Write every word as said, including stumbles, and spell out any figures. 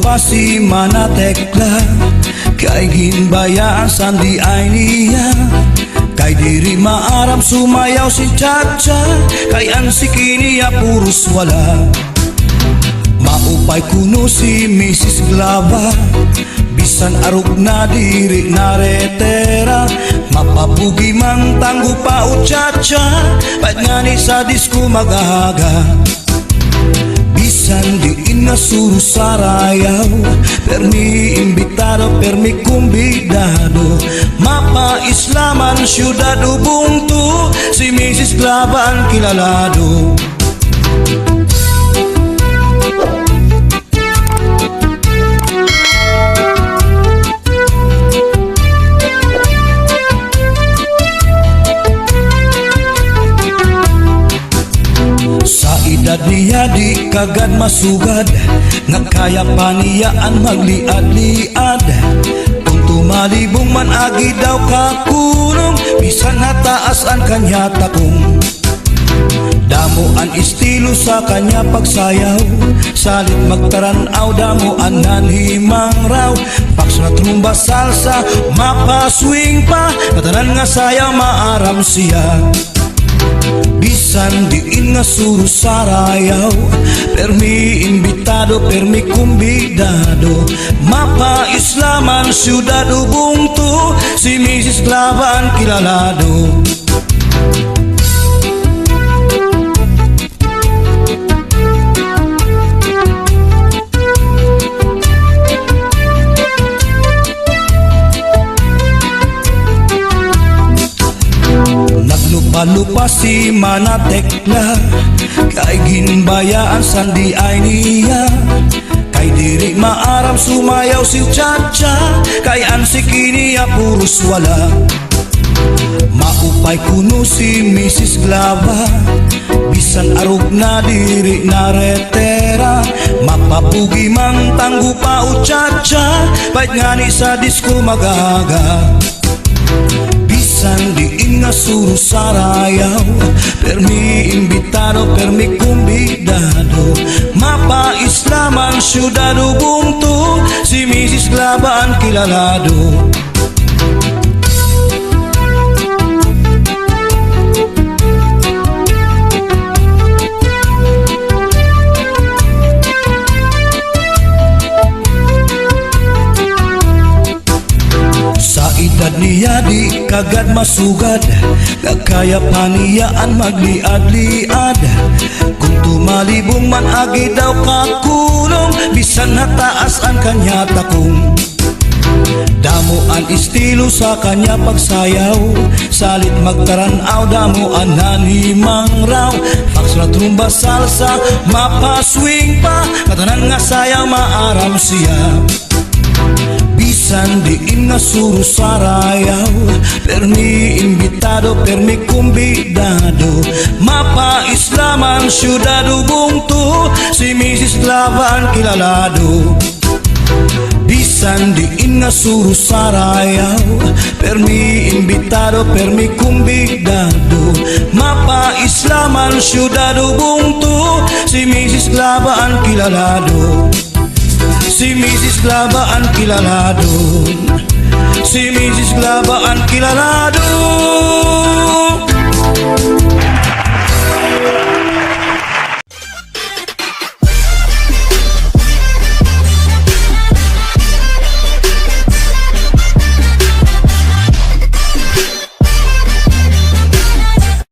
Pa si Mana Tekla, kay ginbayaan san D I niya. Kay diri maaram sumayaw sin cha-cha, kay an siki niya puros wala. Maupay kuno si Misis Glava, bisan arog na diri naretera. Mapabugi man tanggo pa o cha-cha, pait ngani sa disko mag-aga. Bisan diin nga suro sarayaw, permi imbitado, permi kumbidado. Mapa-isla man syudad o bungto, si Misis Glava an kilalado. Sa edad niya di kagad masugad, nga kaya pa niya an magliad-liad. Kon tumalibong man agi daw kakulong, bisan hataas an kanya takong. Damo an estilo sa kanya pagsayaw, salit magtaran-aw damo an nanhimangraw. Foxtrot, rumba, salsa, mapa-swing pa, ngatanan nga sayaw maaram siya. Bisan diin nga suro sarayaw, permi imbitado, permi kumbidado. Mapa-isla man syudad o bungto, si Misis Glava an kilalado. Naglupa-lupa si Mana Tekla, kay ginbayaan san D I niya. Kay diri maaram sumayaw sin cha-cha, kay an siki niya puros wala. Maupay kuno si Misis Glava, bisan arog na diri naretera. Mapabugi man tanggo pa o cha-cha, pait ngani sa disko mag-aga. Bisan diin nga suro sarayaw, permi imbitado, permi kumbidado. Mapa-isla man syudad o bungto, si Misis Glava an kilalado. Sa edad niya di kagad masugad, nga kaya pa niya an magliad-liad. Kon tumalibong man agi daw kakulong, bisan hataas an kanya takong. Damo an estilo sa kanya pagsayaw, salit magtaran-aw damo an nanhimangraw. Foxtrot, rumba, salsa, mapa-swing pa, ngatanan nga sayaw maaram siya. Bisan diin nga suro sarayaw, permi imbitado, permi kumbidado. Mapa-isla man syudad o bungto, si Misis Glava an kilalado. Bisan diin nga suro sarayaw, permi imbitado, permi kumbidado. Mapa-isla man syudad o bungto, si Misis Glava an kilalado. Si Misis Glava an kilalado. Si Misis Glava an kilalado.